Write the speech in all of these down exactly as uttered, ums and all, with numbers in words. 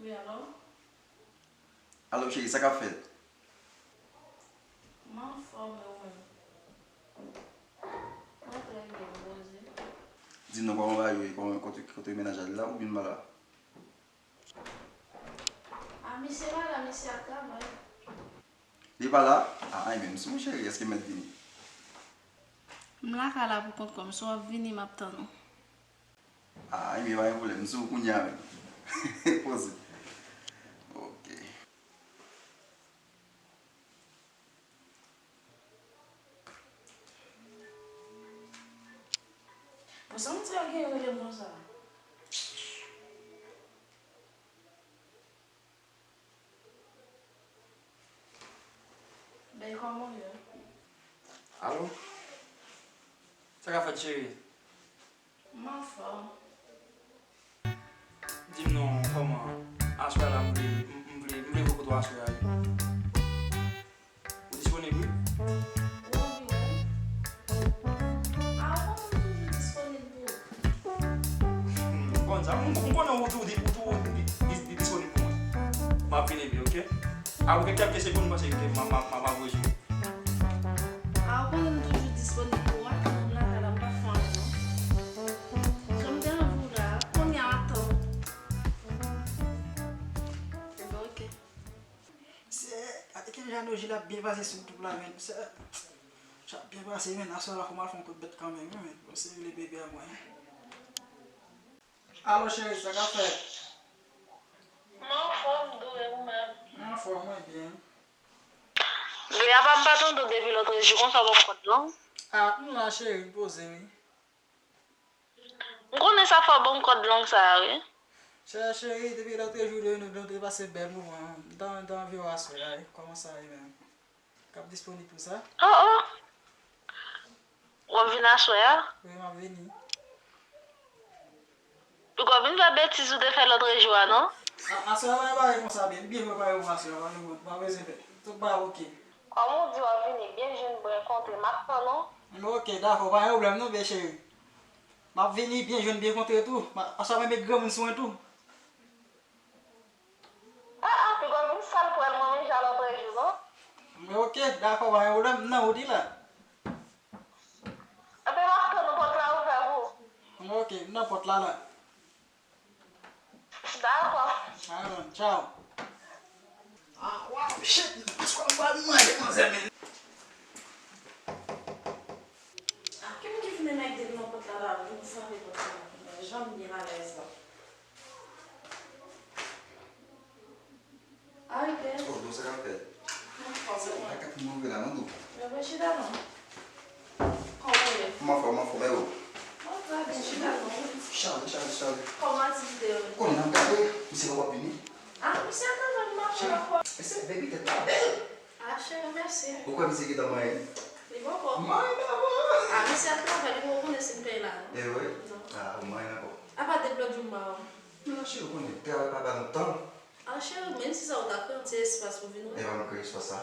Wi, alo? Alo, cheri, sa k ap fèt? M anfòm, e ou menm? Mwen trè byen, m poze. Di m non, kòman bagay yo ye? Kòman, kote, kote mennaj la, li la oubyen li pa la? A, misye pa la, misye ap travay. Li pa la? A, enben, m sou ou, cheri, èske m mèt vini? M lakay la pou kont kò m, si w ap vini, m ap tann ou. A, enben, pa gen pwoblèm, m sou ou kounye a menm. Poze. Ok. Bon, sa moun sa yo genyen rele m konsa? Bèy, kòman w ye? Alo? Sa k ap fèt, cheri? M anfòm. Di m non, kòman? Aswè la, m vle, m, m vle, m vle voye kote w aswè a, wi. Ou disponib, wi? Ou anvi wè m? A, ou konnen m toujou disponib pou ou. Hmm, ou konn sa, m, m konnen ou tou, ou tou, ou tou, ou tou di-, di-, di-, disponib pou mwen. M ap vini byen, oke? Apre kèk segonn, m panse ke m, m, m, m ap rejwenn ou. A, ou konnen m toujou disponib pou ou, a, tankou m lakay la, m p ap fè anyen, non. Jan m te anvi w la, kounye a, tann. Enben, oke. Mesye, gade kijan Noji la ap byen pase sou YouTube la, menn. Mesye, sa ap byen pase, menn. Aswè la, fò m al fè yon kout bèt kanmenm, wi, menn. Bon, se vle bebe a mwen. Alo, cheri, sa k ap fèt? M anfòm, doux, e ou menm? M anfòm, mwen byen. Leya pa m pa tande w depi lòtrejou, konsa w ban m kòd long? A, m la, cheri, m poze, wi. M konnen sa fè w ban m kòd long sa a, wi. Chè, cheri, depi lòtrejou, nou, nou te pase bèl moman. M t an, m t an anvi w aswè a, wi. Kòman sa ye menm? K ap disponib pou sa? Oh, oh! W ap vin aswè a? Wi, m ap vini. Piga w vin fè betiz ou te fè lòtrejou a, non? A, aswè a, pa gen bagay konsa, byen. M byen prepare pou aswè a, pa gen, pa bezwen pè. Tout bagay oke. Kòm ou di w ap vini byen jwenn, byen kontre, m ap tann ou. Oke, dakò, pa gen pwoblèm non, bèl cheri. M ap vini byen jwenn, byen kontre tou. M a-, aswè a, mwen met granmoun sou mwen tou. Ah, ah, piga w vin sal pwèl mwen menm jan lòtrejou, non? Oke, dakò, pa gen pwoblèm, m nan wout wi la. Enben, m ap tann ou, pòt la ouvè pou ou. Oke, m nan pòt la la. Dakò. Alright, tchao. Ah, wow, shit, m kwè m pral manje manzè, men. Ah, ki moun ki vin nan ede m nan pòt la la, vin frape pòt la la, jan m byen alèz la. Ay, bèl. Oh, bon, sa k ap fèt? Mwen fò, se mwen. Kaka pou mwen la, non, dou. Mwen, mwen chita, non. Kòman w ye? Mwen fò, mwen fò, men ou? Mwen trè byen, chita, non. Chale, chale, chale. Kòman aktivite yo? Konnen n ap gade, misye pa wap vini. Ah, misye ap travay, m ap fè rapò. E se baby tèt la bèl. Ah, cheri, mèsi. Ou kwè misye gentan manyen? Li poko. Manyen dabò. Ah, misye ap travay, li poko konnen si m peye la, non. E vre? Non. Ah, ou manyen ankò. Apa depi lòt jou m pa wè w. Men non, cheri, ou konnen, travay pa ba nou tan. Ah, cheri, menm si sa ou ta kreye yon ti espas pou vin wè. Epa m kreye espas sa.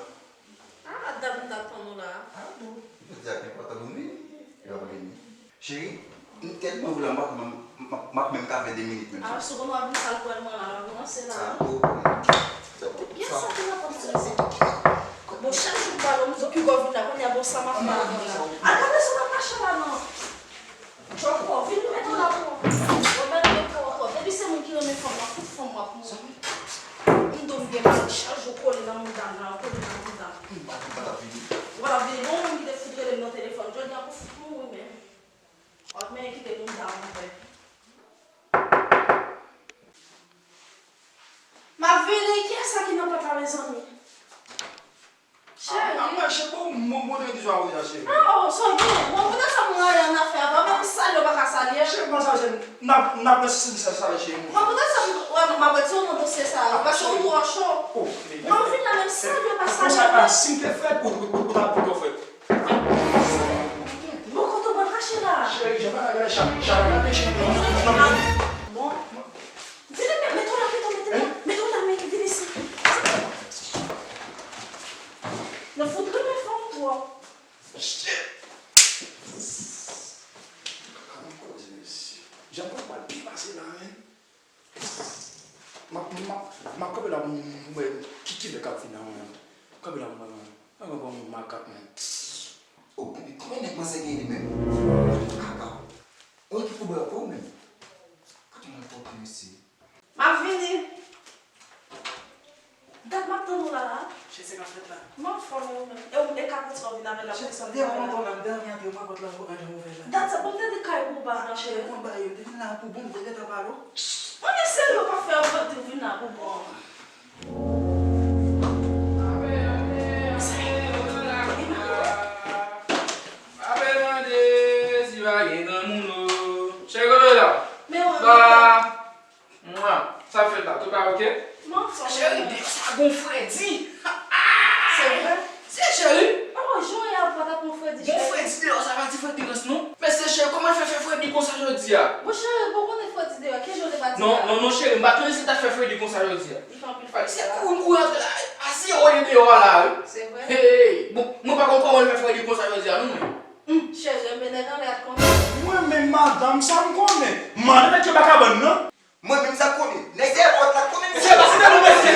Ah, dat m t ap tann ou la. Ah bon? Jodi a ki enpòtan pou nou vini. Epa m vini. Cheri, m tèlman vle anba, m, m, m ap menm ka fè de minit menm. Ah, si w konn w ap vin sal pwèl mwen la, m ap ranse la. Ah, ou konnen. Kiyès sa ki nan pòt la? Bon, chak jou m pale w, m di w ki gò vin la, kounye a bon sa m ap fè avè w la. Al gade si w pa mache la non. Jòkò, vin met w la pou w. Ou mèt met kò ankò. Depi se moun ki renmen fanm, w ap fout fanm, w ap mouri. M di w m gen mal, chak jou w kole nan mouda m la, w kole nan mouda m. M pa, m pa t ap vini. Ou pa t ap vini. Bon, moun ki te fout rele m nan telefòn. Jodi a pou fout mouri menm. W ap menm kite mouda m ouvè. M ap vini, kiyès sa ki nan pòt la, mezanmi? Cheri. Ah, mwen, cheri, bon, mwen, mwen te di sa, wi, cheri. Ah, oh, so gen. Bon, poutèt sa moun la ye an afè avè w, menm sal yo pa ka sal ye. Cheri, mwen sa, cheri, n ap, n ap nan sisèm sa, sa, cheri. Bon, poutèt sa, m, wè, m ap retire w nan dosye sa, yo, paske ou twò cho. Oh, men. Mwen vin la, menm sal yo pa sal ye. Konsa, si m te fèt, ou, ou, ou, ou ta pito fèt. Bon, kote w pral kache la? Cheri, jan pa gade, chat, chat, gade, cheri. Bon. Vini, mete w la, mete w, mete w la, mete w la, men vini isit. Nan fout renmen fanm twòp. Shit! Kaka m koze, mesye. Jan mwen pral byen pase la, men. M ap, m ap, m ap kanpe la pou m wè ki, ki lè k ap vin nan mwen. Kanpe la pou m wè mwen. Mwen pran yon makak, men. O, konbyen, konbyen nèg manzè genyen li menm? Kaka. Ou ki pou bwè pou ou menm? Kote mwen pòte mesye? M ap vini. Dat m ap tann ou la, la. Cheri, sa k ap fèt la? M anfòm, e ou menm? E ou, e kapot sa ou vin avè l la? Cheri, sa m te antre, m te antre, m pa konn lè ou ranje ouvè la. Dat sa, bon, m te di kay pou ou pa branche. Cheri, konn bagay yo, m te vin la pou bon, m te gentan pale w. Mwen, men serye, w pa fè anfòm, te vin la pou bon. Ape mande si pa gen granmoun o. Cheri, kote w ye la? Men wè, ba. Mwa, sa fèt la, tout bagay oke? Mwen anfòm. Cheri, deyò sa gon fredi. Se vre? Se cheri. Oh, jan w ye a, pa t ap yon fredi, cheri. Gon fredi deyò, sa pa ti fredi rans non. Mesye cheri, kòman l fè fè fredi konsa jodi a? Bon, cheri, bon, konnen fredi deyò, ki jan w te pati a? Non, non, non, cheri, m pa t konnen si l t ap fè fredi konsa jodi a. Li fè anpil fredi. Se kouri m kouri antre la, a zero li deyò a la, wi. Se vre? Hey, bon, mwen pa konn kòman l fè fredi konsa jodi a, non, mwen. Hum, cheri, men nèg anlè a t konnen. Mwen menm, madanm, sa m konnen. Mande nèg ki anba kabann nan. Mwen menm sa konnen. Nèg dèyè pòt la konnen. Se pa, se te nou mesye.